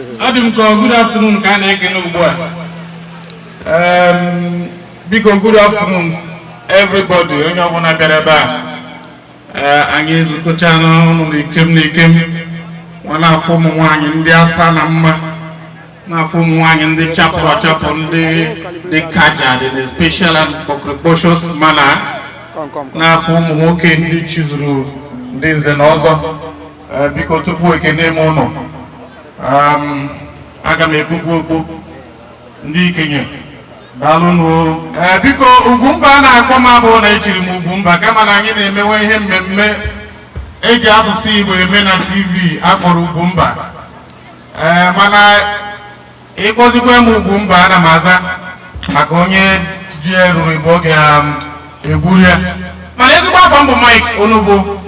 Ọ dị m ka good afternoon ka a na-ekene ugbu a. Biko, good afternoon everybody, onye ọbụla bịara ebe a. Ee, anyị ezukọcha n'ọnụ n'ikem n'ikem, nwa na-afụ ụmụ nwaanyị ndị asa na mma, na-afụ ụmụ nwaanyị ndị chapụrụ achapụ, ndị dị kaja dị na special and precocious manner, na-afụ ụmụ nwoke ndị chizuru ndị nze na ọzọ. Ee, biko, tupu ekene m ụnụ, aga m ekwukwu okwu ndị ikenye. Daalụnụ. Ee, biko, Ugwumba a na-akpọ m abụọ na echiri m Ugwumba, kama na anyị na-emewe ihe mmemme eji asụsụ Igbo eme na TV akpọrọ Ugwumba. Ee, mana ịkpọzikwa m Ugwumba, ana m aza, maka onye ji eruru Igbo oge egwuru ya. Mana ezigbo afọ m bụ Mike Onovo.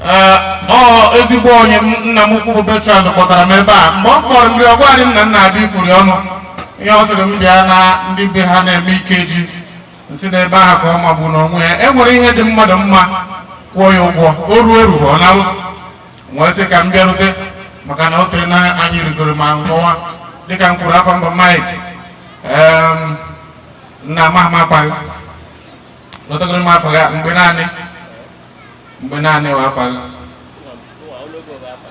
Ee, ọ ezigbo onye nna m ukwu bụ Bertrand kpọtara m ebe a. Mgbe ọ kpọrọ m, ọgwarị m na nna abịa ifuri ọnụ ihe ọ sịrị m bịa na ndị be ha na-eme ikeji nsị n'ebe ahụ ka ọ magbu n'onwe ya. E nwere ihe dị mmadụ mma, kwụọ ya ụgwọ, o ruo eru ọ narụ. Wee sị ka m bịarute, maka na o tee na anyị rigoro ma nkọwa. Dịka m kwuru, afọ mbụ Mike. Nna amaghị m afa gị, lọtagoro m afọ gị mgbe naanị mgbe naanị wa afa gị.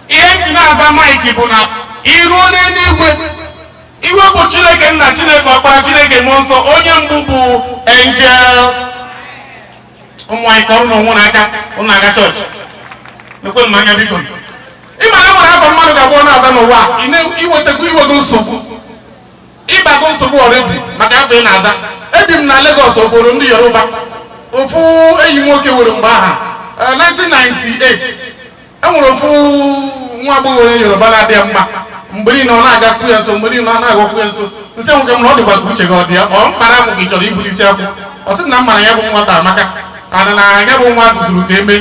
Ihe m ji na-aza Mike bụ na iruo n'eluigwe, iwe bụ Chineke Nna, Chineke Ọkpara, Chineke Mmụọ Nsọ, onye mbụ bụ Angel. Ụmụ anyị, kọrọ n'onwe n'aka ụnụ aga chọọchị, ekwe m anya. Biko, ị ma na enwere afọ mmadụ ga-abụ ọ na-aza n'ụwa a, ị iwetakwa iwego nsogbu, ịbago nsogbu already maka afọ ị na-aza. Ebi m na Lagos, obodo ndị Yoruba. Ofu enyi m nwoke were mgbe aha 1998, e nwere ofu nwa agbọghọ onye Yoruba na-adị ya mma. Mgbe niile ọ na-agakwu ya nso, mgbe niile ọ na-agakwu ya nso. Nsị nwoke m na ọ dịkwa ka uche gị ọ dị ya, ọ mkpara akwụ ka ị chọrọ iburu isi akwụ. Ọ sị na m mara ya bụ nwata amaka ana na ya bụ nwa zuru ka eme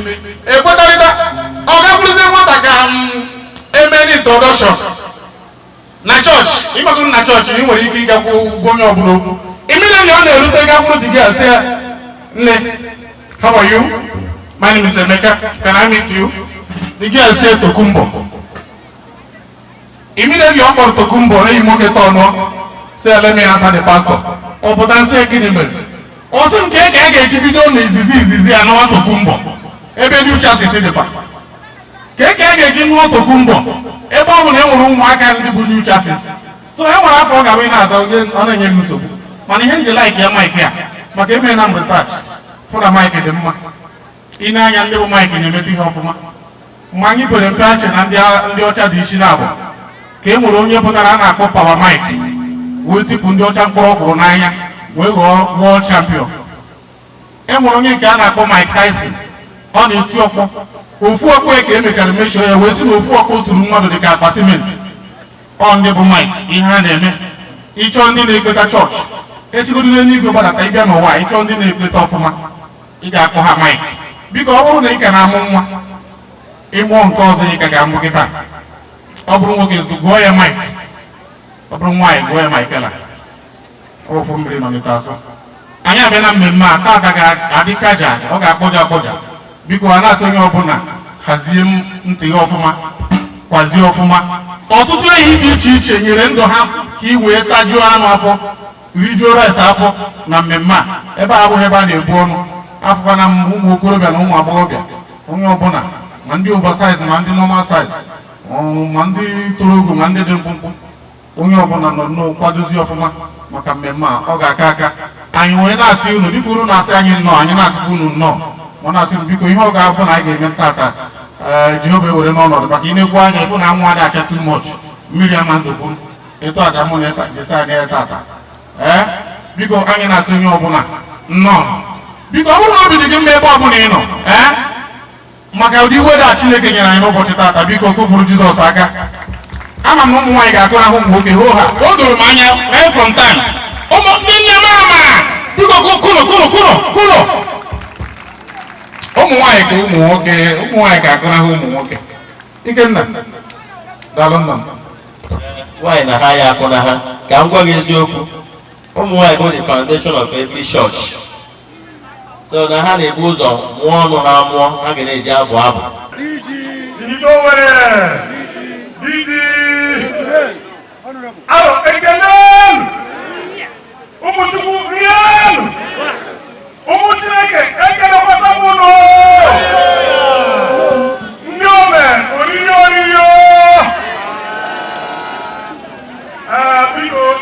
ekwetarịta. Ọ gakwuruzie nwata ka m eme introduction na chọọchị. Ịgbago na chọọchị, ị nwere ike ịgakwu gwa onye ọbụla okwu. Immediately ọ na-erute, gakwuru di gị, asị ya, "Nne, how are you? My name is Emeka. Can I meet you?" The girl say, "Tokumbo." Immediately ọ kpọrọ Tokumbo, enyi m nwoke tọnụọ, say, "Let me answer the pastor." Ọ pụta, nsị gịnị mere? Ọ sị m ka a ga-eji bido n'izizi izizi a nụwa Tokumbo, ebe ndị uche asịsị dịkwa ka a ga-eji nụọ Tokumbo, ebe ọ bụ na e nwere ụmụaka ndị bụ new chassis. So e nwere afọ ọ ga-abụ ị na-aza, oge ọ na-enye gị nsogbu. Mana ihe nji like ya, Mike ya, maka eme na m research fụ na Mike dị mma. Ị na-anya ndị bụ Mike na-emeta ihe ọfụma. Mgbe anyị pere mpe, achị na ndị ọcha dị isi na-abụ ka e nwere onye pụtara a na-akpọ Power Mike, wee tipụ ndị ọcha mkpụrụ ọkwụrụ n'anya, wee ghọọ world champion. E nwere onye nke a na-akpọ Mike Tyson, ọ na-eti ọkpọ. Ofu ọkpọ ya ka e mechara mechie ya, wee sị na ofu ọkpọ suru mmadụ dị ka akpa simenti. Ọ ndị bụ Mike, ihe ha na-eme, ịchọ ndị na-ekpeta chọọchị esigodo n'eluigwe gbadata ịbịa n'ụwa, ịchọ ndị na-ekpeta ọfụma, ị ga-akpọ ha Mike. Biko, ọ bụrụ na ị ka na-amụ nwa, ịmụọ nke ọzọ ị ka ga-amụ gị taa, ọ bụrụ nwoke, gụọ ya Mike. Ọ bụrụ nwaanyị, gụọ ya Michaela. Ofu mmiri nọ n'ite asụ. Anyị abịa na mmemme a tata ga-adị kaja, ọ ga-akpọja akpọja. Biko, a na-asị onye ọbụla hazie ntị ya ọfụma, kwazie ọfụma. Ọtụtụ ehi dị iche iche nyere ndụ ha ka ị wee tajuo anụ afọ, rijuo rice afọ na mmemme a. Ebe a abụghị ebe a na-ebu ọnụ afụkwana m. Ụmụ okorobịa na ụmụ agbọghọbịa, onye ọbụla, ma ndị oversize, ma ndị normal size, ma ndị toro ogo, ma ndị dị mkpụmkpụ, onye ọbụla nọ nnọọ kwadozi ọfụma maka mmemme a. Ọ ga-aka aka. Anyị wee na-asị unu, dịka unu na-asị anyị nnọọ, anyị na-asịkwa unu nnọọ. Ma na-asị unu, biko, ihe ọ ga-abụ na anyị ga-eme tata, ee, Jehova ewere n'ọnọdụ, maka ịna-ekwu anya ịfụ na anwụ adị acha too much, mmiri ama nzokwu etu a ka mụ na-esi anya ya tata. Ee, biko, anyị na-asị onye ọbụla nnọọ. Biko, ọ bụrụ na obi dị gị mma ebe ọbụla ị nọ, ee, maka ụdị weather Chineke nyere anyị n'ụbọchị tata, biko kụpụrụ Jizọs aka. Ama m na ụmụ nwaanyị ga-akụrahụ ụmụ nwoke hoo ha. O doro m anya right from time. Ụmụ ndị nne m ama, biko, kụrụ kụrụ kụrụ kụrụ. Ụmụ nwaanyị ka ụmụ nwoke, ụmụ nwaanyị ga-akụrahụ ụmụ nwoke. Ikenna, daalụ nna m. Nwaanyị na ha ya akụ na ha. Ka m gwa gị eziokwu, ụmụ nwaanyị bụ the foundation of every church, so na ha na-ebu ụzọ mụọ ọnụ ha mụọ, ha ga na-eji abụ abụ. Ihite Owerri! DG!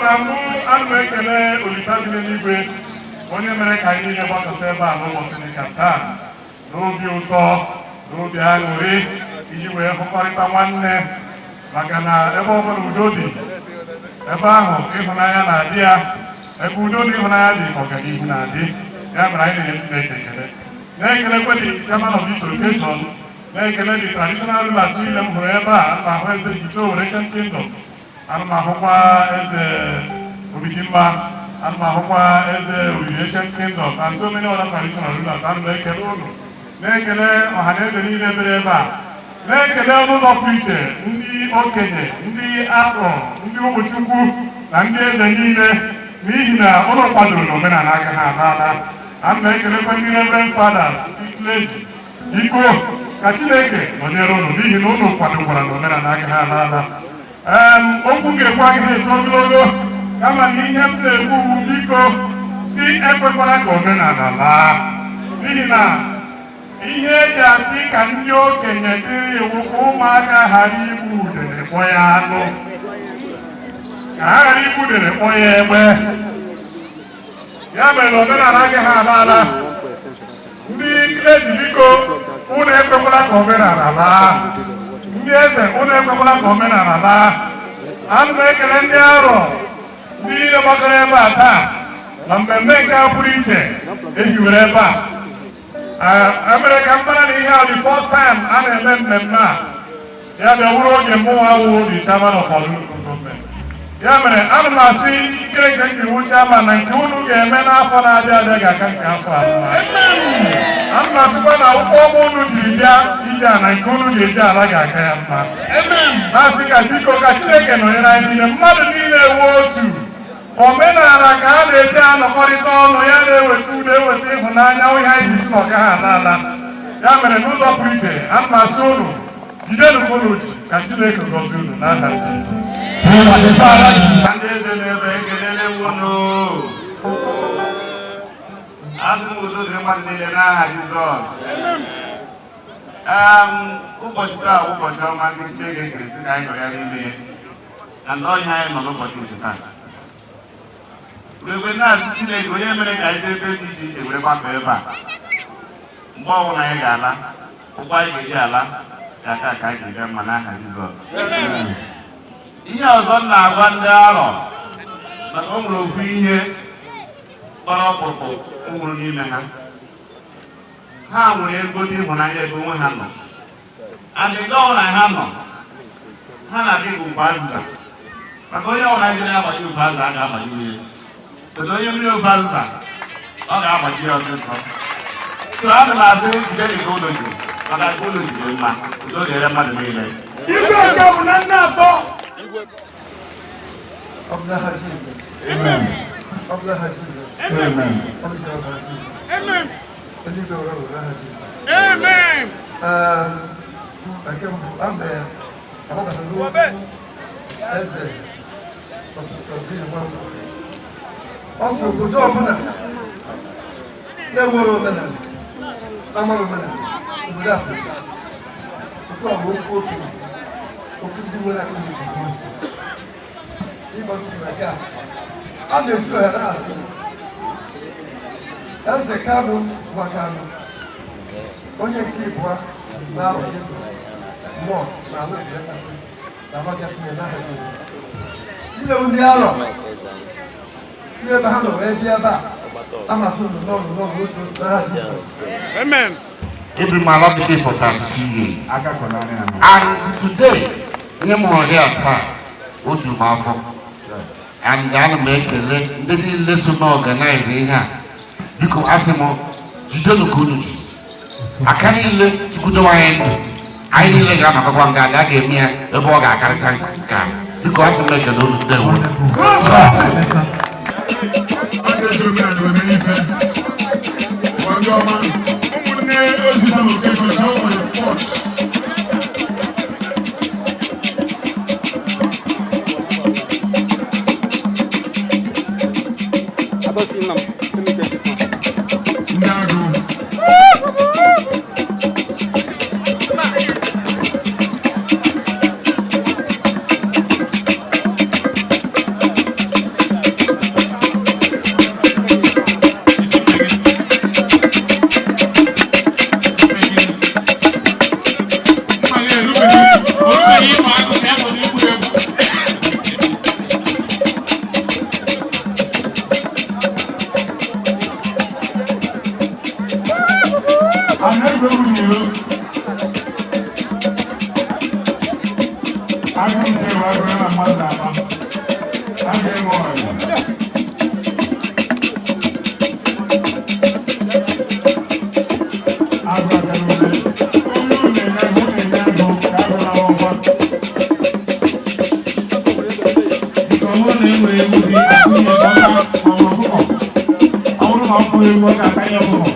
Na mbụ, ana m ekele Olisa bi n'eluigwe, onye mere ka anyị niile gbakọta ebe a n'ụbọchị dịka taa, n'obi ụtọ, n'obi aṅụrị, iji wee hụkọrịta nwanne, maka na ebe ọbụla udo dị, ebe ahụ ịhụnanya na-adị ya. Ebe udo dị, ịhụnanya dị, ọganihu na-adị. Ya mere anyị na-enye Chineke ekele, na-ekelekwe the chairman of this occasion, na-ekele the traditional rulers niile m hụrụ ebe a. Ana m ahụ eze Ito Ancient Kingdom, ana m ahụkwa eze Obidimma, ana m ahụkwa eze Obidi Ancient Kingdom and so many other traditional rulers. Ana m ekele unu, na-ekele ọha na eze niile bịara ebe a, na-ekele n'ụzọ pụrụ iche ndị okenye, ndị akpọ, ndị ụmụchukwu na ndị eze niile, n'ihi na ụlọ kwadoro na omenala aka ha alaala. Ana m ekelekwa ndị reverend fathers, ndị clergy. Biko, ka Chineke nọnyere unu, n'ihi na unu kwadokwara na omenala aka ha alaala. Okwu m ga-ekwu agaghị eto ogologo, kama na ihe m na-ekwu ugwu, biko, si ekwekwara ka omenala laa, n'ihi na ihe eji asị ka ndị okenye dịrị iwu ka ụmụaka ghara igbu udene kpọ ya anụ, ka ha ghara igbu udene kpọ ya egbe. Ya mere na omenala agaghị ala ala. Ndị clergy, biko, unu ekwekwala ka omenala laa. Ndị eze, unu ekwekwala ka omenala laa. Ana m ekele ndị arọ, ndị niile gbakọrọ ebe a taa na mmemme nke a pụrụ iche ehiwere ebe a. Emere ka m mara na ihe a, the first time a na-eme mmemme a, ya bịa wuru oge mụnwa wụ the chairman of our local government. Ya mere ana m asị ikikere nke nke iwu chairman na nke unu ga-eme n'afọ na-abịa abịa ga-aka nke afọ a mma. Ana m asịkwa na ụkwụ ọma unu jiri bịa ije a na nke unu ga-eji ala ga-aka ya mma. Na-asị ka biko, ka Chineke nọnyere anyị niile. Mmadụ niile ewu otu omenala ka a na-eji anọkọrịta ọnụ, ya na-eweta udo, eweta ịhụnanya, ihe anyị ji si na ọga ha ala ala. Ya mere, n'ụzọ pụrụ iche, ana m asị unu jidenụ ka unu ji, ka Chineke gọzie unu n'aha Jizọs. Ndị eze na-ebe, ekelele m unu. Asị m udo dịrị mmadụ niile n'aha Jizọs. Ụbọchị taa bụ ụbọchị ọma ndị Chineke kere sị ka anyị nọ ya n'ime na ndị ọhịa anyị nọ n'ụbọchị nke taa. Were na-asị Chineke onye mere ka anyị si ebe dị iche iche were gbakọ ebe a. Mgbe ọbụla anyị ga-ala, ụgbọ anyị ga-eji ala ga-aka ka anyị ga-eji mma n'aha Jizọs. Ihe ọzọ m na-agwa ndị arọ, maka o nwere ofu ihe gbara ọkpụrụkpụ nwụrụ n'ime ha. Ha nwere ego dị ịhụnanya ebe onwe ha nọ, and nke ọbụla ha nọ, ha na-adị ka ukwu azịza, maka onye ọbụla ji na-agbaji ukwu azịza, a ga-agbaji ya. Kedu onye mmiri ukwu azịza, ọ ga-agbaji ya ọsịsọ. So ana m asị jide dị ka ụlọ ji, maka nke ụlọ ji dị mma. Udo dịrị mmadụ niile. Igwe nke bụ na nne atọ. Ọ bụ n'aha Jizọs. Amen. Ọ bụ n'aha Jizọs. Amen. Ọ bụ n'aha Jizọs. Amen. Eluigwe were bụ n'aha Jizọs. Amen. Nke mbụ, ama ya agbakọta n'okwu eze Professor Bill Nwankwo. Ọ sị obodo ọbụla na-enwere omenala, na-amara omenala, obodo Afrịka. Okwu a bụ okwu okenye, okwu ndị nwere akụ na uche. Ịgbado ụkwụ na nke a, a na-eji ohere asị eze Kanụ gwa Kanụ, onye nke ịbụọ na-arọ mmụọ na ala obodo kasị na amakasị na n'aha Jizọs. Ndị bụ ndị arọ si ebe ha nọ wee bịa ebe a, amasị unu n'ọrụ n'ọrụ otu otu n'aha Jizọs. Amen. Ebi m ala bekee for 32 years. And today, ihe m hụrụ here taa, o juru m afọ. And ana m ekele ndị niile so na organize ihe a. Biko, asị m jidenụ ka unu ji. Aka niile chukwudowe anyị ndụ. Anyị niile ga-anọkọkwa nga a ga-eme ya ebe ọ ga-akarịcha nke a. Biko, asị m ekele unu, ndewo. A ga-eji omenala wee mee ife. Ndị ọma, ụmụnne Ezisa location show on the fourth. I don't see them. Let me get this one. Ndị agụ. Egwuregwu n'iro. Agụ nke bụ agụ na mmadụ na-akpa. Agụ enwe ọyị. Agụ aka n'ule. Onye unu na-enye agụ na-enye agụ ka agụ na ọgwa. Nke ọ bụrụ na e nwere ewu gị, agụ ya ka ọ taa ma ọ bụ ọkụkọ. Ọ bụrụ na ọ bụrụ ewu, ọ ga-ata ya ọkụkọ.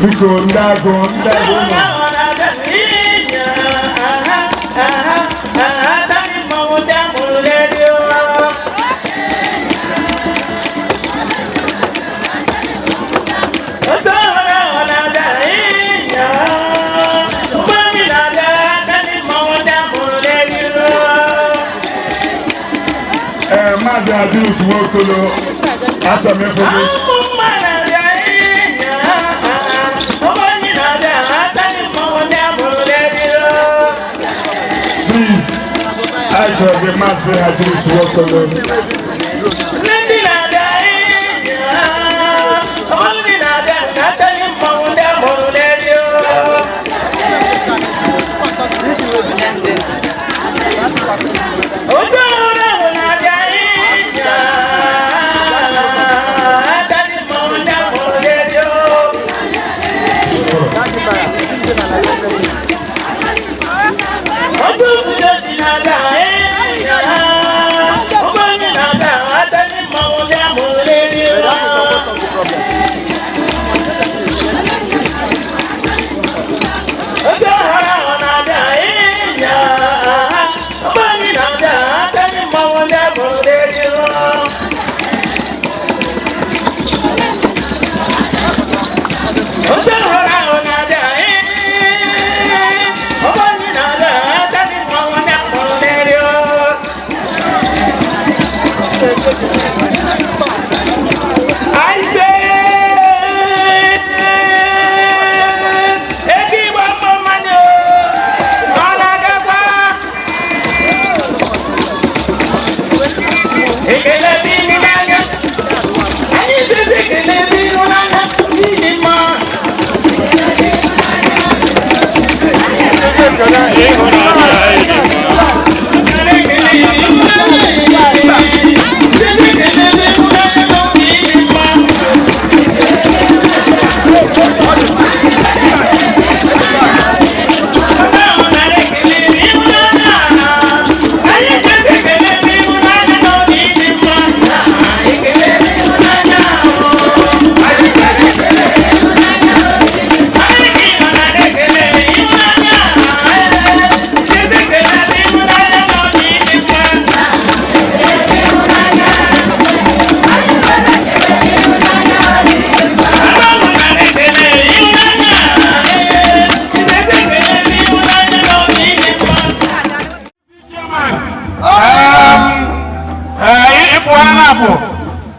Biko ndị agụ ndị agụ nọ. Hajirus Nwokolo, achọrọ m ịfụ gị. Please, achọrọ gị Maazị Hajirus Nwokolo.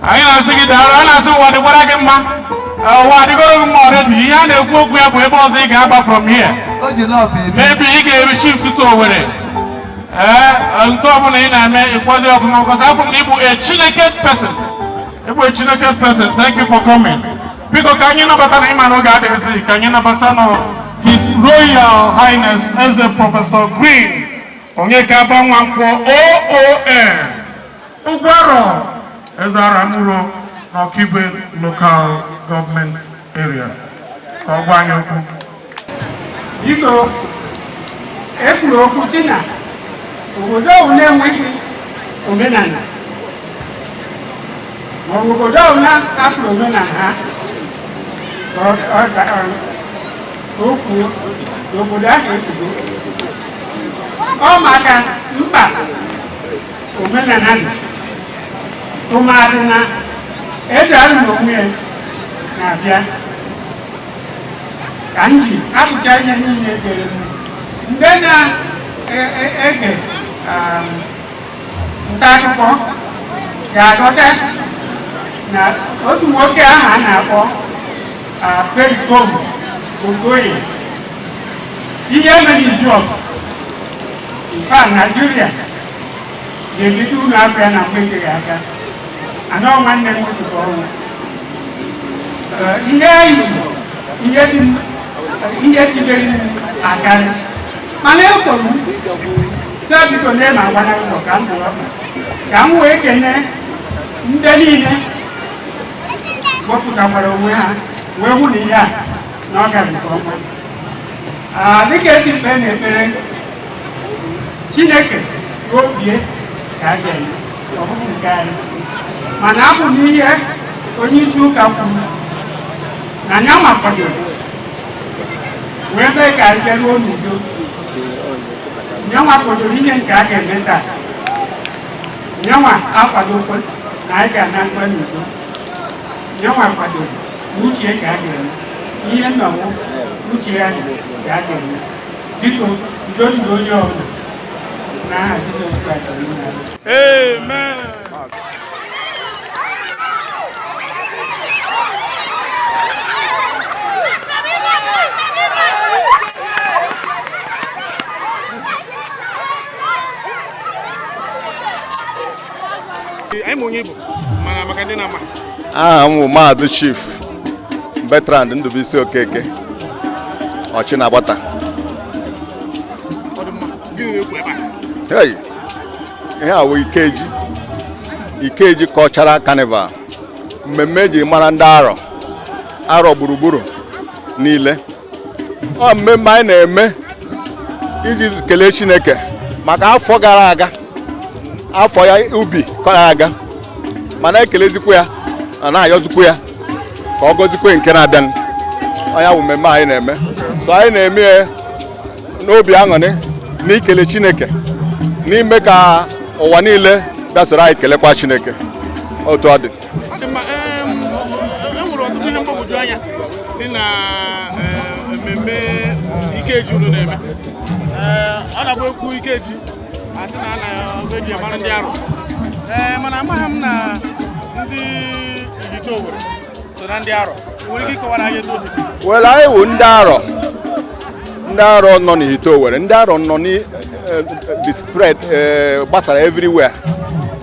Anyị na-asị gị daalụ, a na-asị ụwa dịkwara gị mma, ụwa adịgoro gị mma already. Ihe a na-ekwu okwu ya bụ ebe ọzọ ị ga-aba from here. Maybe ị ga-eru shift to Owerri. Ee, nke ọbụla ị na-eme ịkwazi ọfụma, because afọ m na ịbụ a Chineke person. Ịbụ a Chineke person. Thank you for coming. Biko ka anyị nabata na ịma n'oge adịghịzị, ka anyị nabata nọ His Royal Highness Eze Prọfesọ Green Onyeka Nwankwo OON Ugwaro Eze Aramuro n'Ọkigwe Local Government Area. Ka ọ gwa anyị okwu. Biko, e kwuru okwu sị na obodo ọbụla na-enweghị omenala maọbụ obodo ọbụla hapụrụ omenala ha ka o fuo, obodo ahụ efugo. Ọ maka mkpa omenala dị tụmadị na eze arụ na onwe ya na-abịa ka m ji apụcha ihe niile dere m. Ndị na-ege nta akụkọ ga-aghọta na otu nwoke ahụ a na-akpọ Perikom Okoye, ihe mere izu ọgụ mfa Naijiria ga-ebido ụlọ afọ ya na mgbe eteghị aka. Anọ nwanne m nwoke ka ọnwụ ihe anyị ji ihe jidere m akarị, mana ekwuru m sị biko na ma agbana ụlọ ka m bụrụ ka m wee kene ndị niile wepụtakwara onwe ha wee hụ na ihe a na ọ gara nke ọma. Dịka esi mkpe na ekpere Chineke obie ka a ga-eme ọ bụghị nke anyị, mana abụ n'ihe onye isi ụka kwuru na ya makwadoro wee mee ka anyị bịaruo n'udo. Nyanwa kwadoro ihe nke a ga-eme taa, nyanwa akwadokwe na anyị ga-ana mkpe n'udo, nyanwa kwadoro na uche ka a ga-eme ihe nnọwụ uche ya ka a ga-eme. Biko udo dịrị onye ọbụla n'aha Jizọs Kraịst. Amen. Anyị ma onye bụ mana maka ndị na-ama. Aha m bụ Maazị Chief Bertrand Ndubuisi Okeke, ọchị na-agbata. Ọ dị mma. Gịnị na-ekwu ebe a? Hey, ihe a wụ Ikeji, Ikeji Cultural Carnival, mmemme ejiri mara ndị Arọ, Arọ gburugburu niile. Ọ mmemme anyị na-eme iji kelee Chineke maka afọ gara aga, afọ ya ubi gara aga, mana ekelezikwa ya ma na-ayọzikwa ya ka ọ gọzikwe nke na-abịanụ. Ọ ya wụ mmemme anyị na-eme. So anyị na-eme ya n'obi aṅụrị na ikele Chineke, n'ime ka ụwa niile bịa soro anyị kelekwa Chineke. Otu ọ dị. Ọ dị mma. E nwere ọtụtụ ihe mgbagwoju anya dị na mmemme Ikeji unu na-eme. Ọ na-abụ ekwu Ikeji, asị na a na-eji ya mara ndị Arọ, ee, mana amaghị m na ndị Ihite Owerri so na ndị Arọ. Ị nwere ike ịkọwara anyị etu o si dị? Well, anyị wụ ndị Arọ, ndị Arọ nọ n'Ihite Owerri, ndị Arọ nọ ní the spread, gbasara everywhere,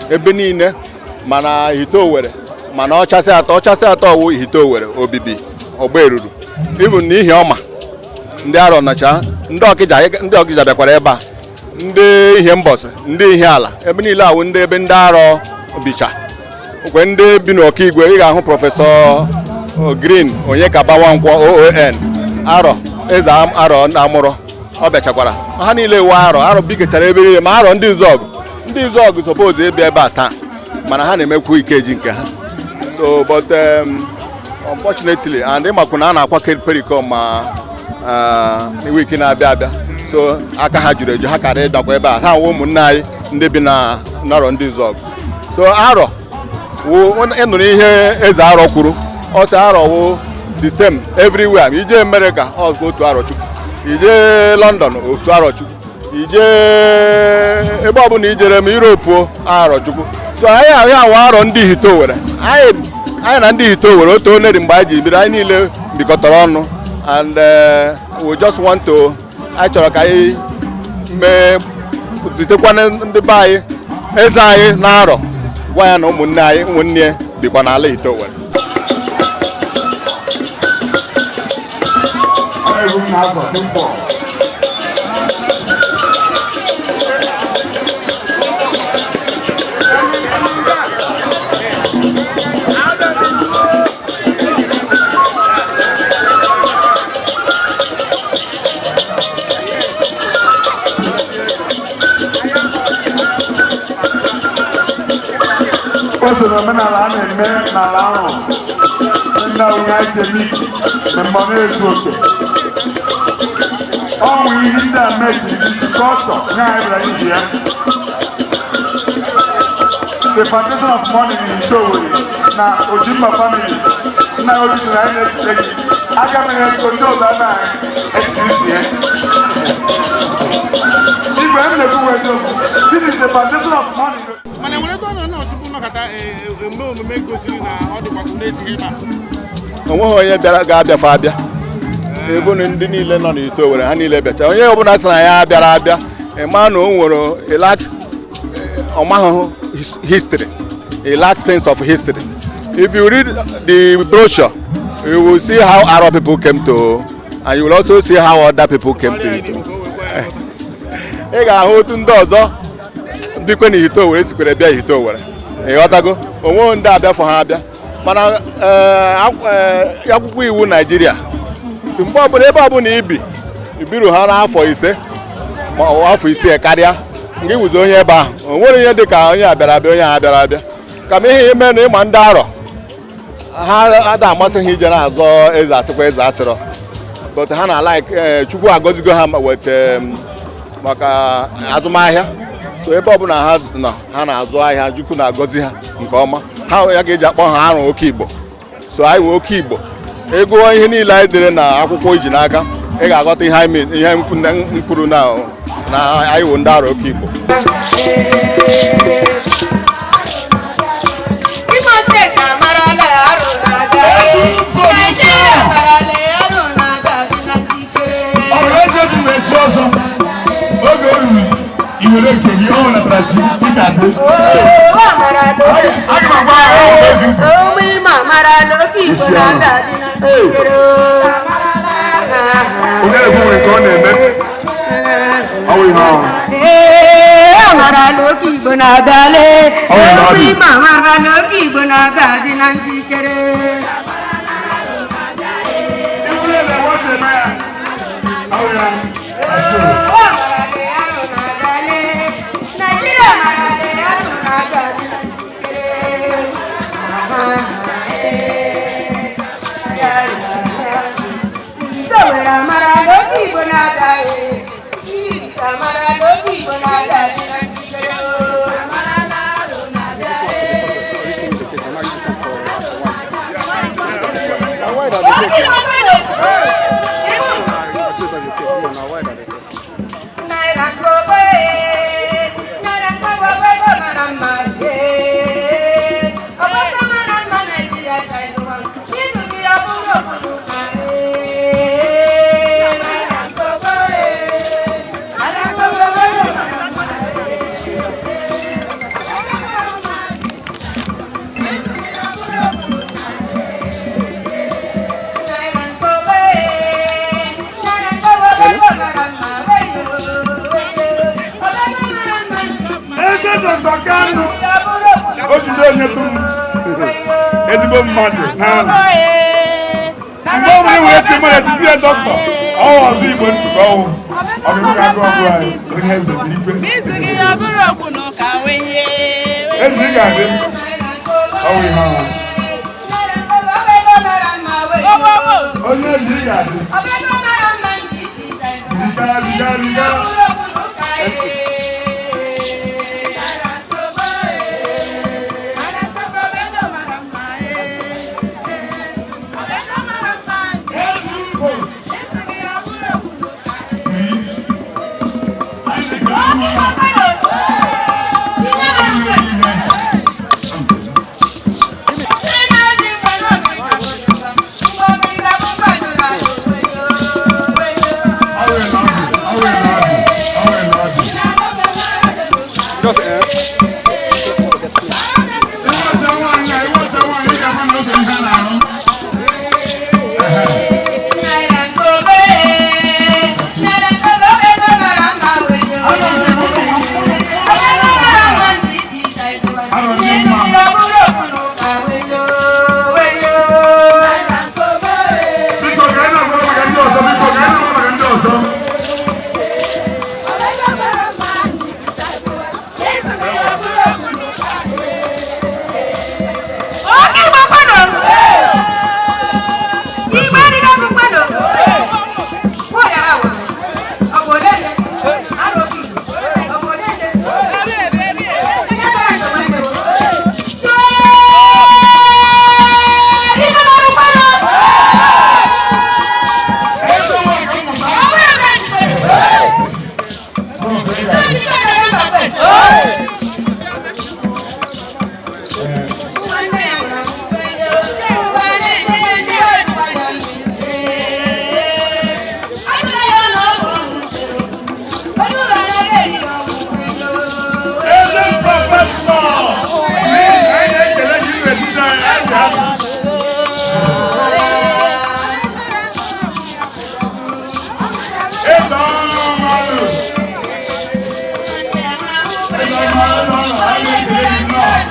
ebe niile, mana Ihite Owerri, mana ọchasị atọ, ọchasị atọ wụ Ihite Owerri, Obibi, Ọgba Eruru, even n'ihi ọma ndị Arọ nọcha, ndị Ọkịja, ndị Ọkịja bịakwara ebe a, ndị ihe mbọsị, ndị ihe ala, ebe niile awụ ndị ebe ndị Arọ bicha. Okwe ndị bi n'Ọkaigwe, ị ga-ahụ Professor Green Onyeka Nwankwọ OON, Arọ, eze Arọ amụrọ, ọ bịachakwara. Ha niile wụ Arọ. Arọ bikechara ebe niile, ma Arọ ndị Nzọgụ, ndị Nzọgụ suppose ịbịa ebe a taa, mana ha na-emekwu Ikeji nke ha. So but unfortunately, and ịmakwu na a na-akwa pericom ma week na-abịa abịa, so aka ha juru eju, ha kara ịdakwa ebe a. Ha wụ ụmụnne anyị ndị bi na Narọ ndị Nzọgụ. So Arọ wụ, ịnụrụ ihe eze Arọ kwuru, ọ sị Arọ wụ the same everywhere. Ije America, ọ otu Arọ Chukwu; ije London, otu Arọ Chukwu; ije ebe ọbụla ijere, ma Europe, Arọ Chukwu. So anyị ahụ awụ Arọ ndị Ihite Owerri. Anyị na ndị Ihite Owerri otu oneri mgbe anyị ji biri, anyị niile bikọtara ọnụ, and we just want to, anyị chọrọ ka anyị mee zitekwana ndị be anyị eze anyị na Arọ, gwa ya na ụmụnne anyị, ụmụnne ya bikwa n'ala Ihite Owerri. Egwu m na-azọ pịmpọ. O so n'omenala a na-eme n'ala ahụ, ndị onye anyị ji eme mmemme na-ezu oke. Ọnwụ ihe ndị a mejiri isi kọtọ nye anyị bịara iji ya. The foundation of money in Owerri na Ojimba family, nna ya obi sị na anyị na-echete gị aka mere ego ndị ọzọ anaghị echiri ya. Igwe m na-ekwu eziokwu. This is the foundation of money. Mana enwere ebe ọ nọ tupu nnọkọta eme omume gosiri na ọ dịkwa ka na-ezighị ebe a? Onweghị onye bịara ga-abịafe abịa ebunu. Ndị niile nọ n'Ihite Owerri, ha niile bịacha. Onye ọbụla sị na ya bịara abịa, ịma na o nwere a lack, ọmahụhụ history, a lack sense of history. If you read the brochure, you will see how Arab people came to, and you will also see how other people came to Ihite. Ị ga-ahụ otu ndị ọzọ bikwe na Ihite Owerri sikwere bịa Ihite Owerri. Ịghọtago? Onweghị ndị abịafọ ha abịa, mana akwụkwọ iwu Naijiria si mgbe ọbụla, ebe ọbụla ibi ibiru ha n'afọ 5 ma ọ bụ afọ 6 karịa, nga iwuzi onye ebe ahụ. O nwere ihe dị ka onye a bịara abịa, onye a bịara abịa. Kama ihe ime na ịma ndị Arọ, ha ada amasị ha ije na-azọ eze, asịkwa eze asịrọ, but ha na like Chukwu agọzigo ha weta maka azụmahịa. So ebe ọbụla ha nọ, ha na-azụ ahịa, Chukwu na-agọzi ha nke ọma. Ha ya ga-eji akpọ ha Arụ Oke Igbo. So anyị wee Oke Igbo. Ego ihe niile anyị dere na akwụkwọ iji n'aka, ị ga-aghọta ihe anyị ihe m kwuru na anyị wụ ndị Arụ Oke Igbo. Imo Steeti amarala arụ na-aga, Naijiria amarala arụ na-aga, dị na njikere. Ọrụ eji eji na-echi ọzọ oge o ruru. I were nke gị, ọ natara chi dịka dị. Aga m agwa ya ọ bụ eziokwu. Igbo na-abịa dị na njikere. Onye egwu nwere nke ọ na-eme. Ọ bụ ihe ọhụrụ. Ee, amarala oke Igbo na-abịale. Ọ bụ na ọ dị. Ụmụ Imo amarala oke Igbo na-abịa dị na njikere. Iwere na-eweta eme ya. Ọ bụ ya. Nigeria amarala ya nụ na-abịa dị na njikere. Ndowere amarala oke Igbo na-abịa. Amarala oke Igbo na-abịa dị na njikere. Eze Dr. Kanu, o jide onye tụrụ ezigbo mmadụ n'ala. Mgbe ọ bụla wee ti mmadụ etiti ya dọkịta, ọwụ ọzọ Igbo ntụkọ ọwụ. Ọ bụ ga agụ ọgụ anyị, onye eze birikwe. Ezi ga-adị, ọwụ ihe ọhụrụ. Onye ezi ga-adị. Riga, riga, riga. Biko ka anyị na-agwara maka ndị ọzọ, biko ka anyị na-agwara maka ndị ọzọ. Eze prọfesọ, anyị na-ekele gị n'etiti anyị, anyị ga-abụ. Eze ọrụ. Eze ọrụ ọrụ, anyị na-ekele gị nnọọ.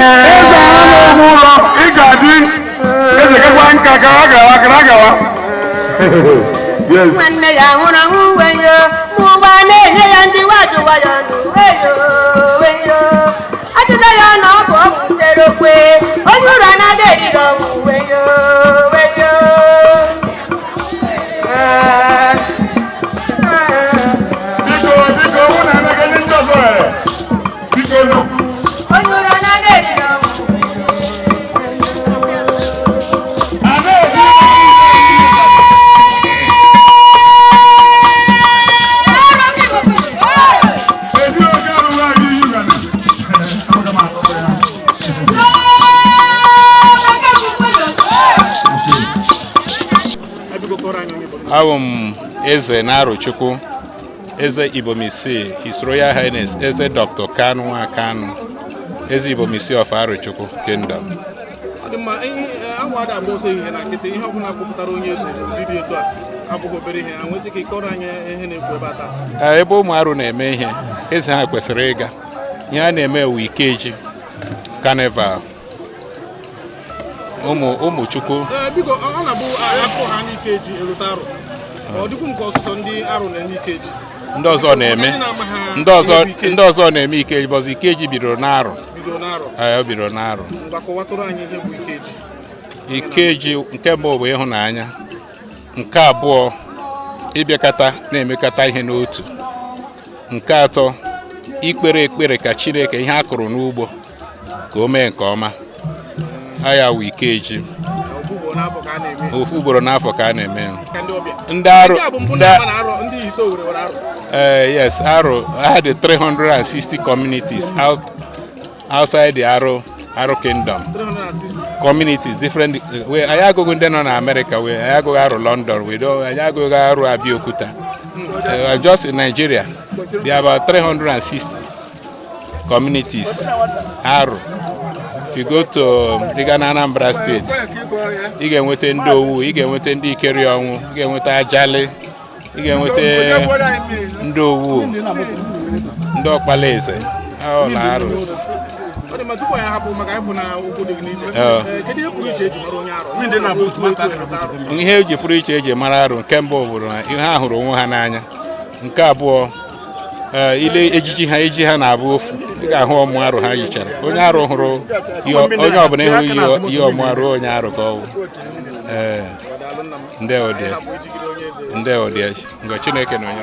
Eze anụ ụlọ, ị ga-adị eze gakwa nka gawa gawa gara gawa. Yes. Nwanne ya nwụrụ anwụ weyo, mụ ụwa na-enye ya ndị wajụ wayọ n'uweyo weyo. Ajụla ya na ọ bụ ọgwụ sere okwe, onye ụra anaghị eriri ọgwụ weyo weyo. Biko, biko, hụ na emeka ndị ndị ọzọ ghere. Biko nụ. Onye ụra anaghị eriri ọgwụ. A na-eji eji Eze na Arochukwu, Eze Ibomisi, His Royal Highness Eze Dr. Kanu Kanu, Eze Ibomisi of Arochukwu Kingdom. Ọ dị mma. Ihe awa ada agba ọsọ ehihie na nkịtị, ihe ọbụla kpọpụtara onye eze n'ụdị dị etu a abụghị obere ihe. A nwesị ike ịkọrọ anyị ihe na-ekwu ebe a taa? Ebe ụmụ Arụ na-eme ihe, eze ha kwesịrị ịga. Ihe a na-eme ewu Ikeji Carnival, ụmụ ụmụ Chukwu. Ee, biko, ọ na-abụ akụkọ ha n'Ikeji erute Arụ, ọ dịkwu m ka ọsụsọ ndị Arụ na-eme Ikeji. Ndị ọzọ na-eme. Maka ndị na-ama ha. Ndị ọzọ ihe bụ Ikeji. Ndị ọzọ na-eme Ikeji, bọzọ Ikeji bidoro n'Arụ. Bidoro n'Arụ. Ee, o bidoro n'Arụ. Ngwa, kọwatụrụ anyị ihe bụ Ikeji. Ikeji nke mbụ bụ ịhụnanya, nke abụọ ịbịakọta na-emekọta ihe n'otu, nke atọ ikpere ekpere ka Chineke ihe a kụrụ n'ugbo ka o mee nke ọma. Aya wụ Ikeji. Ofu ugboro n'afọ ka a na-eme? Ofu ugboro n'afọ ka a na-eme ya. Ka ndị ọbịa. Ndị Arụ. Ndị a bụ mbụ na-ama na Arụ, ndị Ihite Owerri nwere Arụ. Yes, Aro had the 360 communities outside the Aro Kingdom. 360 Communities, different. We anyị agụghị ndị nọ na America, we anyị agụghị Aro London, we don't, anyị agụghị Aro Abeokuta. Just in Nigeria, there are about 360 communities. Aro. If you go to ị gaa na Anambra State, ị ga-enweta ndị Owu, ị ga-enweta ndị Ikeri Ọnwụ, ị ga-enweta Ajali, ị ga-enweta ndị Owu, ndị Ọkpalaeze, all Aros. Ọ dị mma. Tupu anyị ahapụ, maka ịfụ na okwu dị gị n'iche. Ee. Ee, kedu ihe pụrụ iche eji mara onye Arụ? Ihe ọ bụ otu etu erute Arụ? Ihe eji pụrụ iche eji mara Arụ, nke mbụ bụrụ na ihe ha hụrụ onwe ha n'anya, nke abụọ, ee, ile ejiji ha, eji ha na-abụ ofu. Ị ga-ahụ ọmụ Arụ ha yichara. Onye Arụ hụrụ ihe, onye ọbụla ịhụ ihe ọmụ Arụ, onye Arụ ka ọ bụ. Ee, ndị ụdị ndị ụdị ngọ Chineke na onye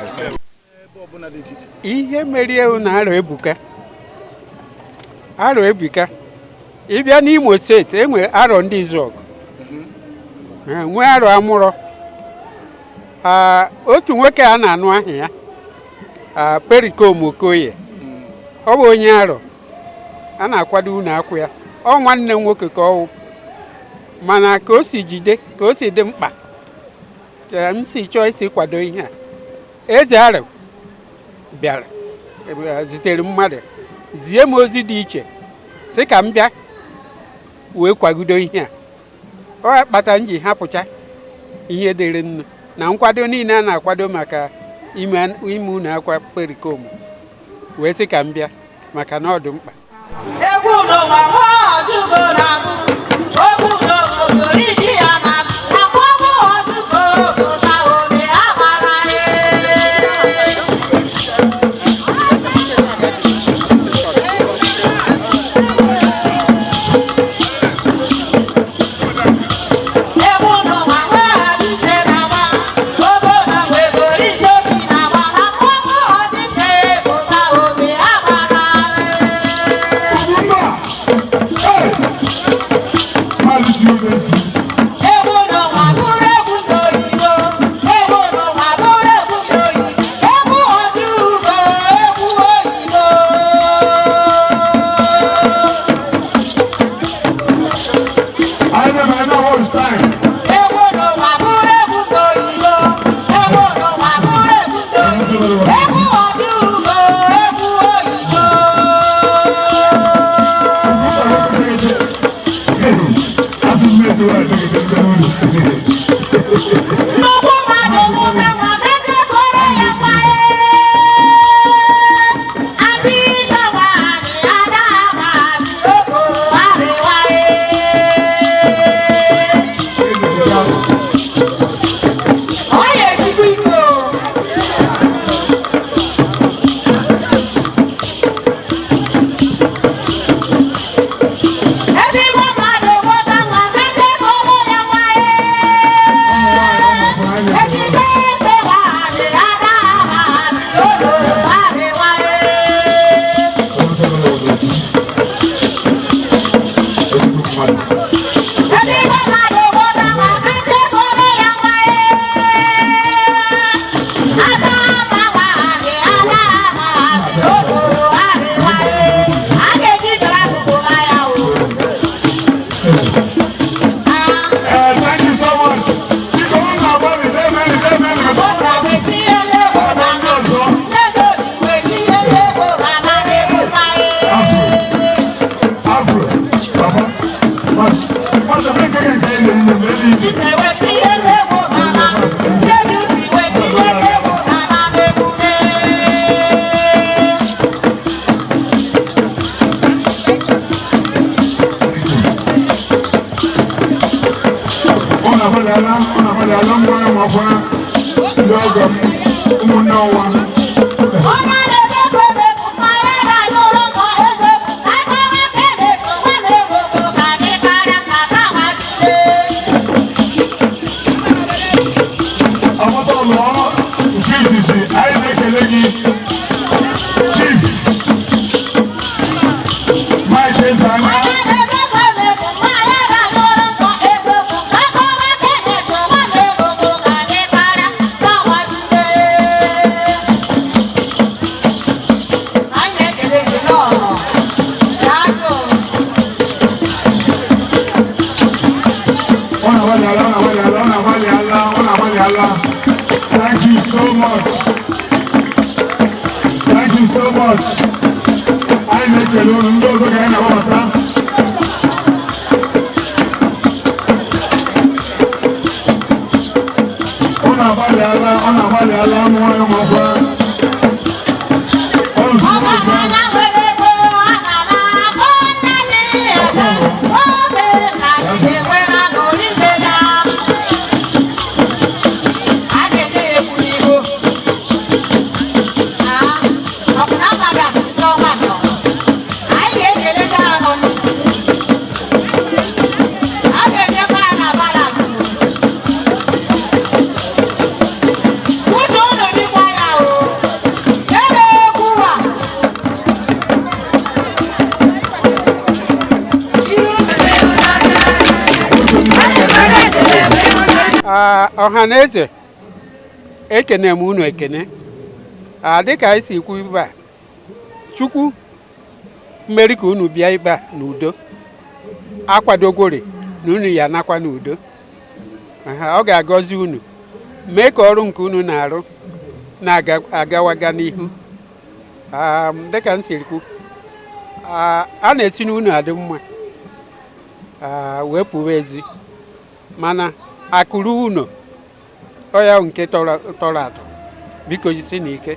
Ihe merie na Arọ ebuka, Arọ ebuka. Ịbịa n'Imo Steeti, e nwere Arọ ndị Izọgụ, nwee Arọ Amụrọ. Otu nwoke a na-anụ aha ya, Perikom Okoye, ọ bụ onye Arọ a na-akwado unu akwụ ya. Ọ nwanne m nwoke ka ọ wụ, mana ka o si jide, ka o si dị mkpa ka m si chọọ isi kwado ihe a, eze Arọ bịara zitere mmadụ zie m ozi dị iche, sị ka m bịa wee kwagido ihe a. Ọ kpata m ji hapụcha ihe dịrị nnu na nkwado niile a na-akwado maka ime ime unu akwa Perikom, wee sị ka m bịa maka na ọ dị mkpa. Egwu n'ụwa nwa ọjụgo na-agụ, okwu n'obodo iji ya na-agụ, akwụkwọ ọjụgo pụta ome amara ya. Egwu n'ụwa nwa ọjụse na-agba, obodo nwegoro isi obi na-agba, na akwụkwọ ọjụse pụta ome amara ya. Agbalịala, unu agbalịala, ụmụ nwanyị, ụmụ akwụna, ndị ọgọ m, ụmụnne ọnwa. Ọmọdé ọlọ́ nke izizi, anyị na-ekele gị, Chief Mike Ezeanya. Unu agbalịala, unu agbalịala, unu agbalịala, unu agbalịala. Thank you so much. Thank you so much. Anyị na-ekele unu. Ndị ọzọ ka anyị na-agbabata. Unu agbalịala, unu agbalịala, ụmụ nwanyị, ụmụ akwụkwọ. Unu zuru oke. Ọha na eze, ekene m unu ekene. Dịka anyị si kwu ibe a, Chukwu mmeri ka unu bịa ikpe a n'udo, akwadogori na unu ya nakwa n'udo. Aha, ọ ga-agọzi unu, mee ka ọrụ nke unu na-arụ na-agawaga n'ihu. Dịka m siri kwu, a na-esi n'unu adị mma wee pụwa ezi, mana akụrụ unu ọ ya nke tọrọ tọrọ atọ. Biko jisi n'ike.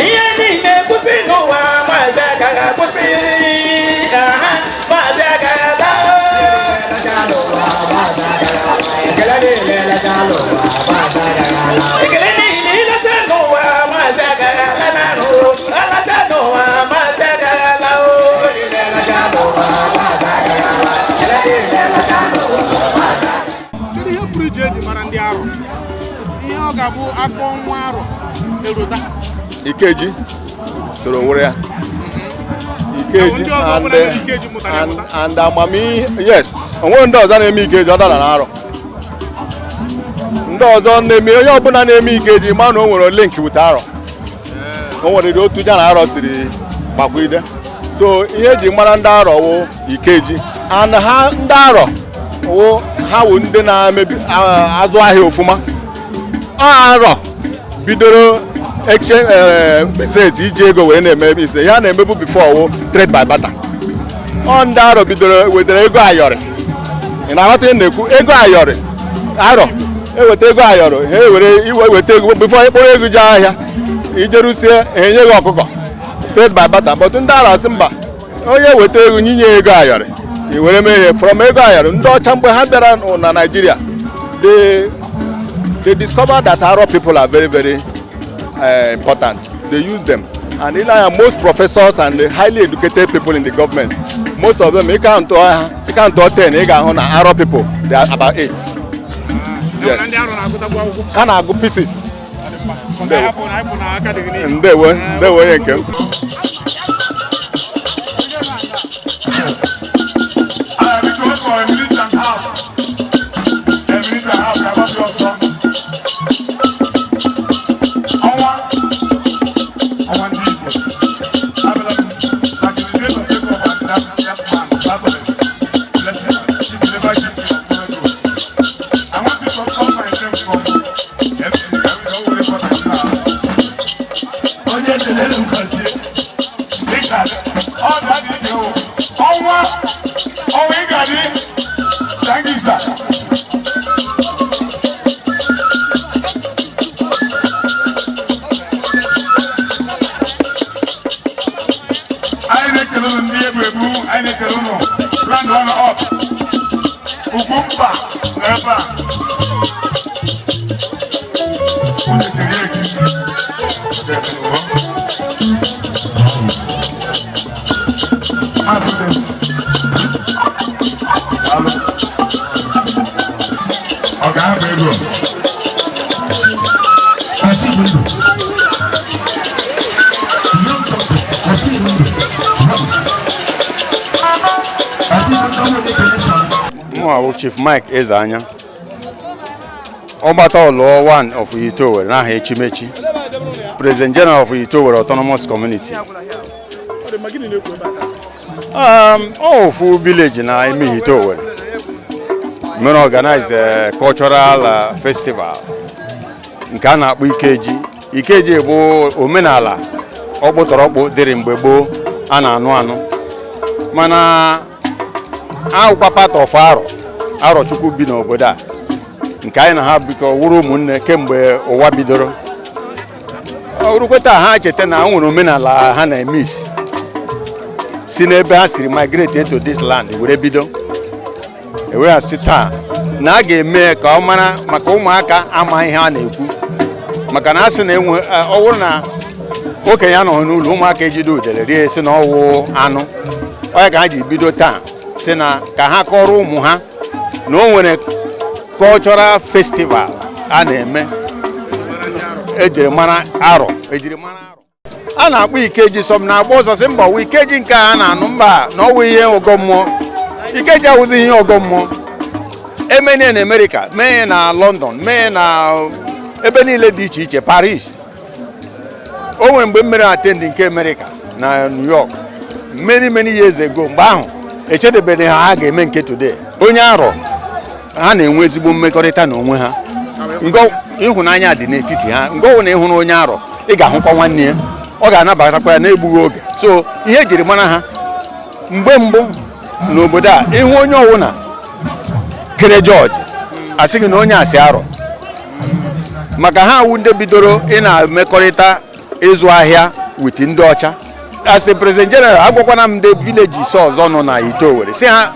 Ihe niile kwụsị n'ụwa maazị agaghị akwụsị aha maazị agaghị ala. Ekele niile ịlacha n'ụwa maazị agaghị ala n'arụ alacha n'ụwa maazị agaghị ala o. Kedu ihe pụrụ iche eji mara ndị Arọ? Ihe ọ ga-abụ akpọ nwa Arọ erota. Ikeji soro nwere ya. Ikeji Ndị ọzọ ọbụla mere Ikeji mụtara ya mụta. And amamihe, yes, onwere ndị ọzọ na-eme Ikeji ọ dara na Arọ. Ndị ọzọ na-eme, onye ọbụla na-eme Ikeji ma na o nwere link with Arọ. O nwere otu ya na Arọ siri gbakwide. So ihe eji mara ndị Arọ wụ Ikeji, and ha ndị Arọ wụ ha wụ ndị na-emebi azụ ahịa ofụma. Arọ bidoro exchange business, iji ego wee na-eme business. Ya na-emebu before wụ trade by barter. Ọ ndị Arọ bidoro wetara ego ayọrị. Ị na-aghọta ihe m na-ekwu? Ego ayọrị. Arọ eweta ego ayọrọ, ha ewere iwe weta ego before ịkpọrọ ego jee ahịa, ijerusie ha enye gị ọkụkọ. Trade by barter. But ndị Arọ asị mba, onye weta ego nyinye ego ayọrị, i were mee ihe from ego ayọrị. Ndị ọcha mgbe ha bịara na Nigeria, they discovered that Arọ people are very very important. They use them. And in Anya, most professors and the highly educated people in the government, most of them, you count 10, you can Arọ people, they are about 8. Yes. Ndị Arọ na-agụtakwu akwụkwọ. Ha na-agụ pieces. Maka hapụ na hapụ na aka dị gị n'ihu. Ndewo, ndewo onye nke m. Biko for a minute and a half. A minute and a half, ga-agbapụ ọsọ. Ọnwa, ọnwa ndị Igbo. Abịala m like the days of Jacob and that man, Lazarus. Bless him. If you never give me your ego. I want you to call my name from MC. I will know where for now. Onye chelere m gọzie. Dịka ọ ga-adị ike o. Ọnwa, ọnwa ị ga-adị. Thank you, sir. Anyị na-ekele unu ndị ebu ebu, anyị na-ekele unu round one up. Ugwumba nọ ebe a. Unu ekele eki. Maazị Udesi. Daalụ. Ọ ga-abụ ego. Young doctor, Mụ Chief Mike Ezeanya, Ọgbata Ọlụọ one of Ihite Owerri n'aha echimechi, President General of Ihite Owerri Autonomous Community. Ọ ofu village na ime Ihite Owerri mere organize cultural festival nke a na-akpọ Ikeji. Ikeji bụ omenala ọkpụtọrọkpụ dịrị mgbe gboo a na-anụ anụ, mana awụkwa part of Arọ Arọchukwu bi n'obodo a nke anyị na ha bikọ wụrụ ụmụnne kemgbe ụwa bidoro. Orukwe taa ha cheta na nwere omenala ha na-emis si n'ebe ha siri migrate to this land were bido ewere asị taa na a ga-eme ka ọ mara maka ụmụaka ama ihe a na-ekwu, maka na a sị na enwe ọ bụrụ na okenye anọghị n'ụlọ ụmụaka ejide udele rie si na ọwụ anụ. Ọ ya ka ha ji bido taa si na ka ha kọrọ ụmụ ha na o nwere cultural festival a na-eme ejiri mara Arọ, ejiri mara Arọ a na-akpọ Ikeji. Sọm na-agba ọsọ sị mba ọwụ Ikeji nke a na-anụ, mba na ọwụ ihe ọgọ mmụọ. Ikeji awụzi ihe ọgọ mmụọ emenie na Amerịka, mee na London, mee na ebe niile dị iche iche, Paris. O nwere mgbe m mere attend nke Amerịka na New York many many years ago. Mgbe ahụ echedebeghị ha ha ga-eme nke today. Onye Arọ ha na-enwe ezigbo mmekọrịta n'onwe ha, ịhụnanya dị n'etiti ha. Nke ọbụla ịhụrụ onye Arọ, ị ga-ahụkwa nwanne ya, ọ ga-anabatakwa ya na-egbughị oge. So ihe ejiri mara ha mgbe mbụ n'obodo a, ịhụ onye ọwụna kere George asị gị na onye asị Arọ, maka ha awụ ndị bidoro ị na-emekọrịta ịzụ ahịa with ndị ọcha. As a president general, agwakwana m ndị villages ọzọ nọ na Ihite Owerri si ha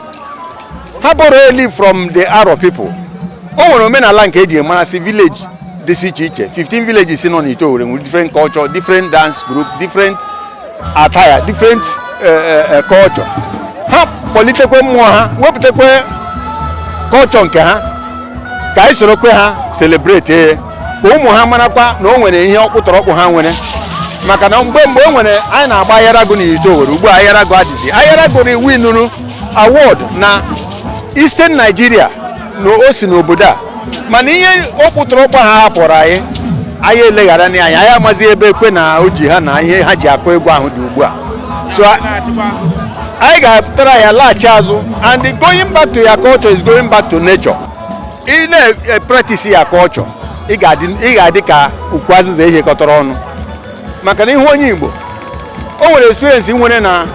ha bụrụ eli from the Arọ people. O nwere omenala nke eji marasị village dị iche iche. 15 villages nọ n'Ihite Owerri nwere different culture, different dance group, different attire, different culture. Ha kpọlitekwe mmụọ ha, wepụtakwe culture nke ha ka anyị sorokwe ha celebrate, ka ụmụ ha marakwa na o nwere ihe ọkpụtọrọkpụ ha nwere. Maka na mgbe mgbe o nwere anyị na-agba ayarago n'Ihite Owerri, ugbu a ayarago adịzi. Ayarago winuru award na Eastern Nigeria na o si n'obodo a, mana ihe ọkpụtọrọkpụ ha hapụrụ anyị, anyị eleghara anya, anyị amazi ebe ekwe na o ji ha na ihe ha ji akụ egwu ahụ dị ugbu a. So anyị ga-atara ya laghachi azụ, and going back to your culture is going back to nature. Ị na-practice ya culture, ị ga-adị ka ukwu azịza ehekọtara ọnụ. Maka na ihu onye Igbo o nwere experience nwere na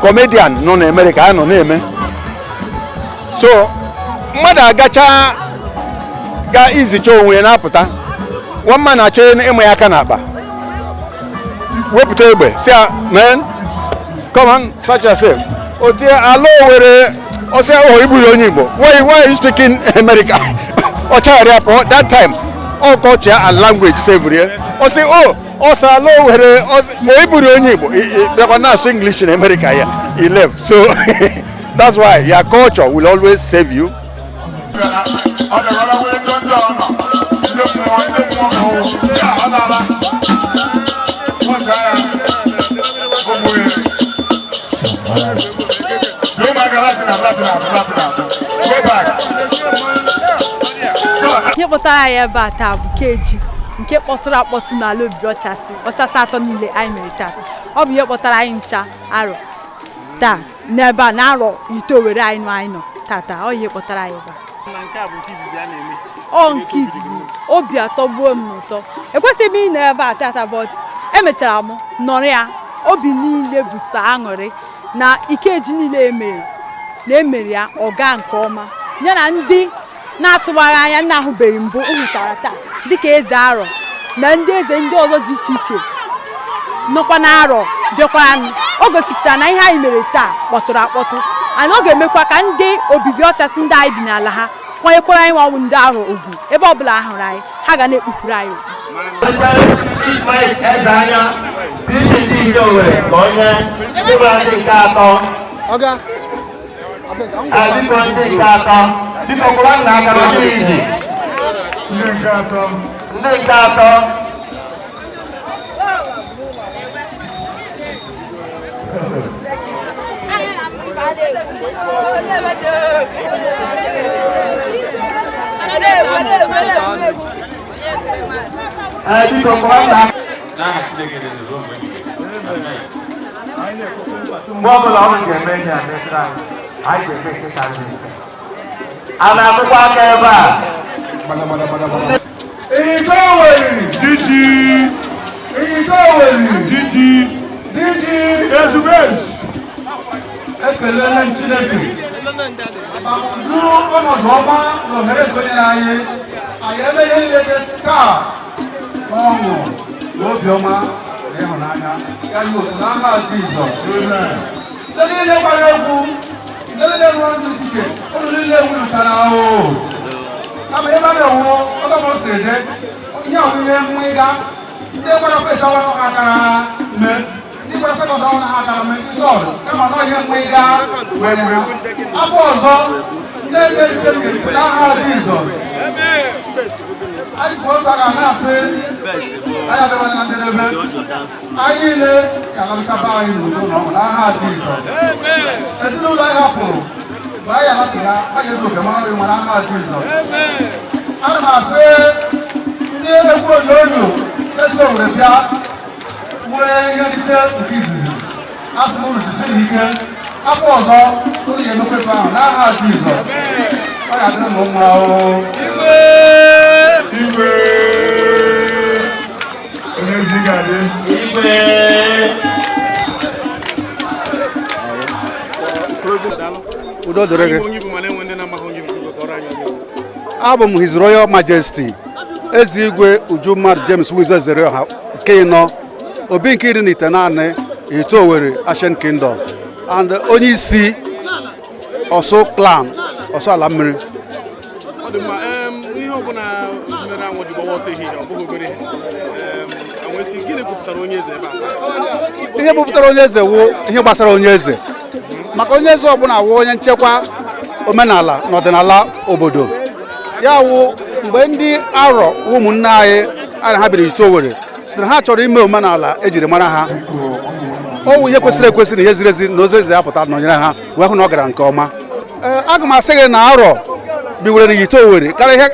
comedian nọ na Amerịka a nọ na-eme, so mmadụ agacha ga izicha onwe ya na-apụta, nwa mma na-achọ ịma ya aka n'akpa, wepụta egbe si ya, "Man, come on, search yourself." O tie ala Owerri, ọsị oh, igbu ya onye Igbo, why are you speaking America? Ọ chagharịa pụọ. That time all culture and language save ya. Ọ sị oh, ọ sị ala Owerri o iburu onye Igbo bịakwa na-asụ English in America ya. He left. So that's why your culture will always save you. Ihe kpọtara anyị ebe a taa bụ Ikeji nke kpọtụrụ akpọtụ n'ala obi ọchasị ọchasị atọ niile anyị mere taa. Ọ bụ ihe kpọtara anyị ncha Arọ taa n'ebe a na Arọ Ihite Owerri anyị nọ anyị nọ tata. Ọ ihe kpọtara anyị ebe a. Ọ nke izizi obi atọgbuo m n'ụtọ. Ekwesịghị m ịnọ ebe a tata, but emechara m nọrọ ya. Obi niile bụ sọ aṅụrị na Ikeji niile emere na emere ya ọga nke ọma, ya na ndị na-atụbaghị anya nna ahụbeghị mbụ hụchara taa, dịka eze Arọ na ndị eze ndị ọzọ dị iche iche nọkwa n'Arọ bịakwara. O gosipụtara na ihe anyị mere taa kpọtụrụ akpọtụ, and ọ ga-emekwa ka ndị obibi ọchasị ndị anyị bi n'ala ha kwanyekwara anyị nwanwụ ndị Arọ ugwu. Ebe ọ bụla ha hụrụ anyị, ha ga na-ekpupụrụ anyị ugwu. Chief Mike Ezeanya, PG ndị Ihite Owerri, ka onye ndị nke atọ. Biko ndị nke atọ, biko kụwa nna aka na ọdịghị izi. Ndị nke atọ. Ndị nke atọ. N'aha Chineke dị n'ụzọ mgbe niile. Mgbe ọbụla ọ ga-eme ihe a mesịrị anyị, anyị ga-eme nke karịrị nke. A na-akụkwa aka ebe a. Ihite Owerri. Diji. Ihite Owerri. Diji. Diji. Ezumezu. Ekelele m Chineke maka ụdị ọnọdụ ọma na ohere nke o nyere anyị, anyị eme ihe niile dị taa n'ọṅụ na obiọma na ịhụnanya ya nye otu n'aha Jizọs. Ndị niile gbara egwu, ndị niile rụrụ ọrụ dị iche iche, unu niile nwụrụchara o. Kama ihe mmadụ nwụọ, ọtọ m siri dị, ihe ọbụ ihe mwịga, ndị gbara fesa ọrụ ha akara mee, ndị gbara sekọnd ọrụ ha akara mee, ndị ọrụ, kama na ihe mwịga were ha. Afọ ọzọ, ndị ga-erite ga-erite n'aha Jizọs. Anyị kwuru otu aka na-asị, anyị abịawana na njedebe, anyị niile ga-alọtaba anyị n'udo na ọṅụ n'aha Jizọs. Ezinụlọ anyị hapụrụ, mgbe anyị alọchigha, a ga-ezu oke mara nri nwa n'aha Jizọs. Ana m asị ndị egwu onyonyo eso were bịa nwere ihe nrite nke izizi, asị m unu jisie ike, afọ ọzọ unu ga-emekwa efe ahụ n'aha Jizọs. Ọ ga-adịrị m mma o. Igwe. Onye ezi ga-adị. Igwe. Udo dịrị gị. Abụ m His Royal Majesty Eze Igwe Ujummadụ James Wizo Ezerioha nke ịnọ, obi nke 19 Ihite Owerri Ancient Kingdom and onye isi Ọsụ clan Ọsụ ala mmiri. Ọ dị mma, ihe ọbụla mere anwụ ji gbawa ọsọ ehihie, ọ bụghị obere ihe. Anwesị, gịnị kwupụtara onye eze ebe a? Ihe kwupụtara onye eze wụ ihe gbasara onye eze, maka onye eze ọbụla wụ onye nchekwa omenala na ọdịnala obodo ya. Wụ mgbe ndị arọ ụmụnne anyị ara ha biri Ihite Owerri sị na ha chọrọ ime omenala ejiri mara ha, ọ wụ ihe kwesịrị ekwesị na ihe ziri ezi na ozi eze ya pụta nọnyere ha wee hụ na ọ gara nke ọma. Aga m asị gị na arọ biwere n'Ihite Owerri karịa ihe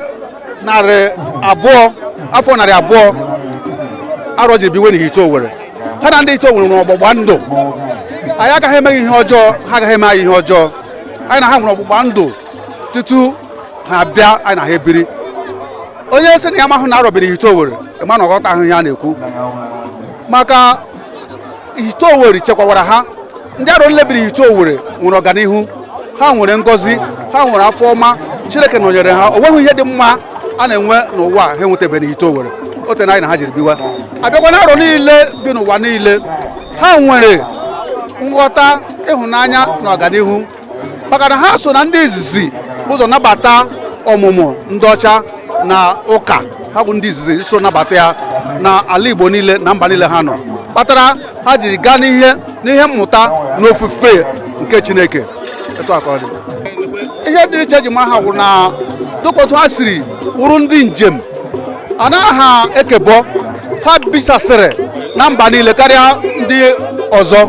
200 afọ 200 arọ jiri biwe n'Ihite Owerri. Ha na ndị Ihite Owerri nwere ọgbụgba ndụ, anyị agaghị eme ihe ọjọọ, ha agaghị eme anyị ihe ọjọọ. Anyị na ha nwere ọgbụgba ndụ tutu ha bịa, anyị na ha ebiri. Onye sị na ya mahụ na arọ biri Ihite Owerri, ịma na ọghọta ahụ ihe a na-ekwu, maka Ihite Owerri chekwawara ha. Ndị arọ niile biri Ihite Owerri nwere ọganihu, ha nwere ngọzi, ha nwere afọ ọma, Chineke nọnyere ha. O nweghị ihe dị mma a na-enwe n'ụwa ha enwetabeghị n'Ihite Owerri. O tere anyị na ha jiri biwa. Abịakwa na arọ niile bi n'ụwa niile, ha nwere nghọta, ịhụnanya na ọganihu, maka na ha so na ndị izizi ụzọ nabata ọmụmụ ndị ọcha na ụka. Ha bụ ndị izizi so nabata ya na ala Igbo niile na mba niile ha nọ, kpatara ha ji gaa n'ihe mmụta na ofufe nke Chineke. Etu a ka ọ dị. Ihe dị iche eji mara ha wụ na dịka otu ha siri wụrụ ndị njem, anaghị ha ekebọ, ha bisasịrị na mba niile karịa ndị ọzọ.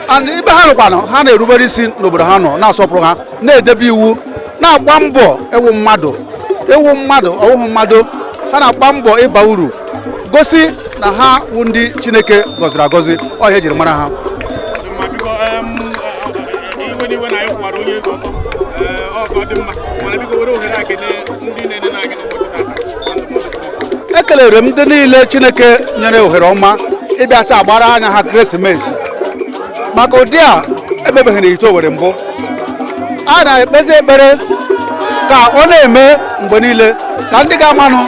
And ibe ha nọkwanụ, ha na-erubere isi n'obodo ha nọ, na-asọpụrụ ha, na-edebe iwu, na-agba mbọ ịwụ mmadụ, ịwụ mmadụ ọwụhụ mmadụ. Ha na-agba mbọ ịba uru, gosi na ha wụ ndị Chineke gọziri agọzi. Ọ ihe ejiri mara ha. Biko, iwe n'iwe na anyị kwụwara onye eze ọtọ, ọ ka ọ dị mma, mana biko were ohere a kelee ndị na-enene anyị n'ụbọchị tata. Ekelere m ndị niile Chineke nyere ohere ọma ịbịa taa gbara anya ha ekeresimesi, maka ụdị a emebeghị n'Ihite Owerri mbụ. A na-ekpezi ekpere ka ọ na-eme mgbe niile, ka ndị ga-amanụ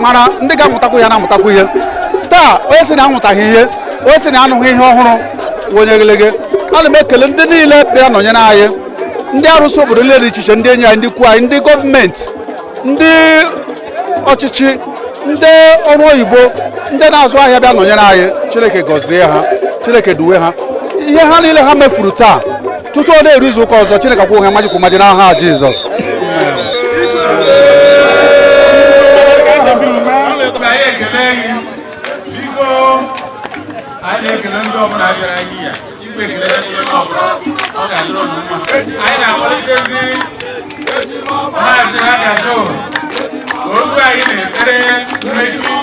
mara, ndị ga-amụtakwu ya na-amụtakwu ihe. Taa onye sị na amụtaghị ihe, onye sị na anụghị ihe ọhụrụ wụ onye egelege. Ana m ekele ndị niile bịara nọnyere anyị, ndị arụsị obodo niile dị iche iche, ndị enyi anyị, ndị ikwu anyị, ndị gọọmenti, ndị ọchịchị, ndị ọrụ oyibo, ndị na-azụ ahịa bịa nọnyere anyị. Chineke gọzie ha, Chineke duwe ha. Ihe ha niile ha mefuru taa tutu ọ na-eru izu ụka ọzọ, Chineke akwụghị ha mmaji kwụ mmaji n'aha Jizọs. Anyị ekele gị, biko. Anyị na-ekele ndị ọbụla bịara ihe ya igwe ekele ndị ọbụla. Ga-adịrị unu mma. Anyị na-akpọlitezi Maazị Agado olu anyị na-ekpere mmechi.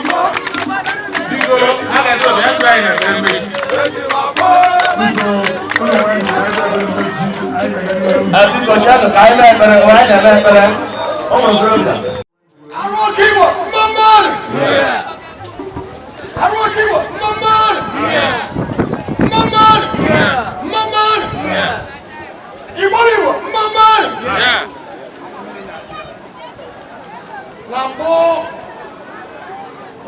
Biko, Agado, bịa tụọ anyị na-ekpere mmechi. Biko chianụ ka anyị mee ekpere, mgbe anyị na-eme ekpere, ụmụ okorobịa. Arụ oke Igbo, mma mmadụ! Arụ oke Igbo, mma mmadụ! Mma mmadụ! Mma mmadụ! Igbo Igbo, mma mmadụ! Na mbụ,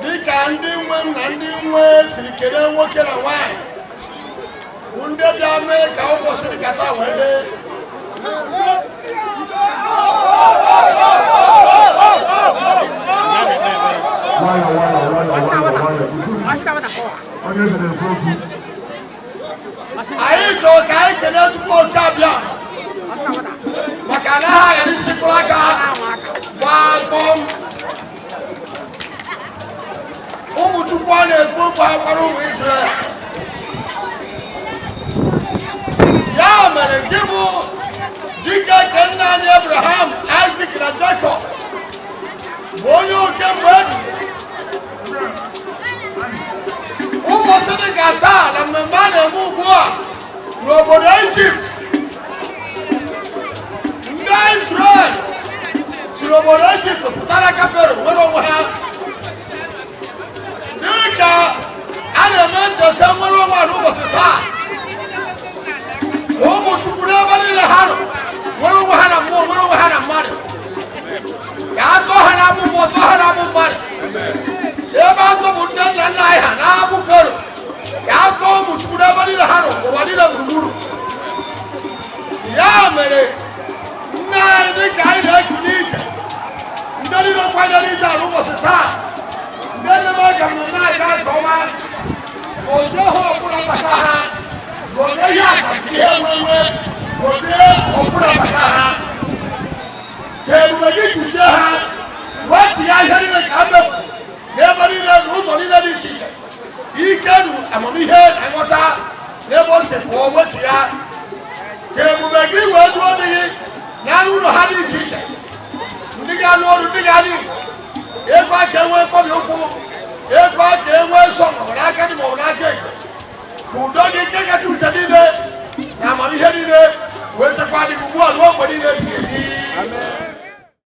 dịka ndị nwe m na ndị nwe siri kele nwoke na nwaanyị bụ ndị bịa mee ka ụbọchị dịka taa wee dị. Nwayọ, nwayọ, nwayọ, nwayọ, nwayọ. Onye eze na-ekwu okwu. Anyị chọrọ ka anyị kelee Chukwu Oke Abịa maka na ha ghara isi mkpụrụ aka gbaa gbọm ụmụ Chukwu a na-ekwu okwu ha gbara ụmụ Israel. Ya mere gị bụ dike nke nna anyị Abraham, Isaac na Jacob bụ onye oke mgbe ebighị ebi. Ụbọchị dị ka taa na mmemme a na-eme ugbu a n'obodo Ijipt, ndị Israel si n'obodo Ijipt pụta n'aka Fero nwere onwe ha. Dịka a na-eme ncheta nwere onwe a n'ụbọchị taa, ụmụ Chukwu n'ebe niile ha nọ nwere onwe ha na mmụọ, nwere onwe ha na mmadụ, ka a tọọ ha n'agbụ mmụọ, tọọ ha n'agbụ mmadụ. Ebe atọ bụ ndị nna nna anyị ha na-agbụ Fero, ka a tọọ ụmụ Chukwu n'ebe niile ha nọ ụwa niile gburugburu. Ya mere nna anyị, dịka anyị na-eku n'ije, ndị niile kwanyere ije ala ụbọchị taa, ndị na-eme ka mmemme anyị gaa nke ọma, gozie ha ọbụla bata ha, gozie ihe akpa ihe nwenwe, gozie ọbụla bata ha, ka ebube gị kpuchie ha, wechigha ihe niile ka ha mefu n'ebe niile na ụzọ niile dị iche iche, ike na amamihe na nghọta n'ebe o si pụọ wechigha, ka ebube gị wee duo dị gị na anụ ụlọ ha dị iche iche, ndị ga-alụ ọrụ, ndị ga-alụ Igbo, ego aka enwe mkpọbi ụkwụ, ego aka enwe nsọ maọbụ n'aka dị maọbụ n'aka ekpe, ka udo gị nke kacha uche niile na amamihe niile wee chekwa dị ugbu a ruo mgbe niile bi.